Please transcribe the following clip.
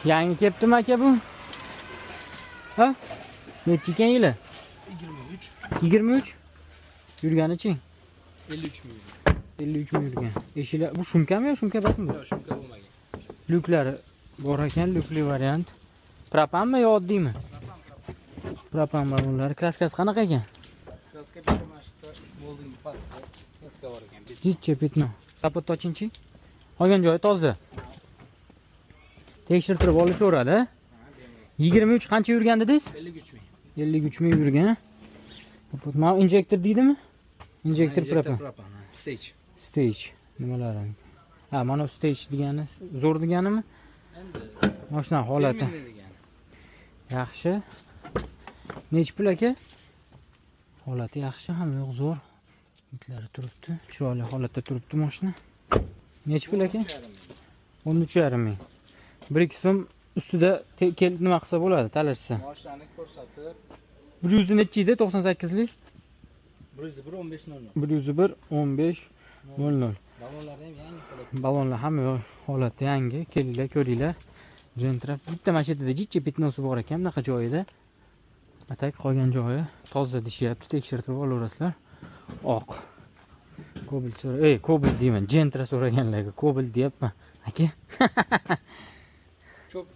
Yangi kelibdimi, aka, bu? Ha? Nechi ekan yili? 23. 23. Yurganichi? 53 ming. 53 ming yurgan. Eshiklar, bu шумка mi yo шумка emasmi bu? Yo'q, шумка bo'lmagan. Lyuklari bor ekan, lyukli variant. Propanmi yo oddiymi? Propan ballonlari. Краска si qanaqa ekan? Краска bitta mana shu moldingi pastda краска bor ekan. Bitta. Jicha пятно. Kapot ochinchi. Qolgan joyi toza. Tekshirtirib olishaveradi. 23, qancha yurgan dedingiz? 53 ming. 53 ming yurgan. Kapot, mana injektor deydimi? Injektor propan. Propan. Ha, Stage. Stage nimalari? Ha, mana stage degani zo'r deganimi? Endi Mashina holati фирменный degani. Yaxshi. Nechi pul, aka? Holati yaxshi, hamma yoq zo'r. Bitlari turibdi, chiroyli holatda turibdi mashina. Nechi pul, aka? 13,5 ming. 1-2 so'm ustida kelib nima qilsa bo'ladi, talashsa. Mashinani ko'rsatib 100 nechi edi 98lik? 101 15 00. 101 15 00. Ballonlarni ham yangi holat. Ballonlar hamma yoq holati yangi. Kelinglar, ko'ringlar. Gentra bitta mana shu yerda jicha пятно si bor ekan, bunaqa joyida. А так qolgan joyi toza deyishyapti, tekshirtirib olaverasizlar. Oq. Cobalt so'ra, ey, Cobalt deyman, Gentra so'raganlarga Cobalt deyapman. Aka, Ko'p.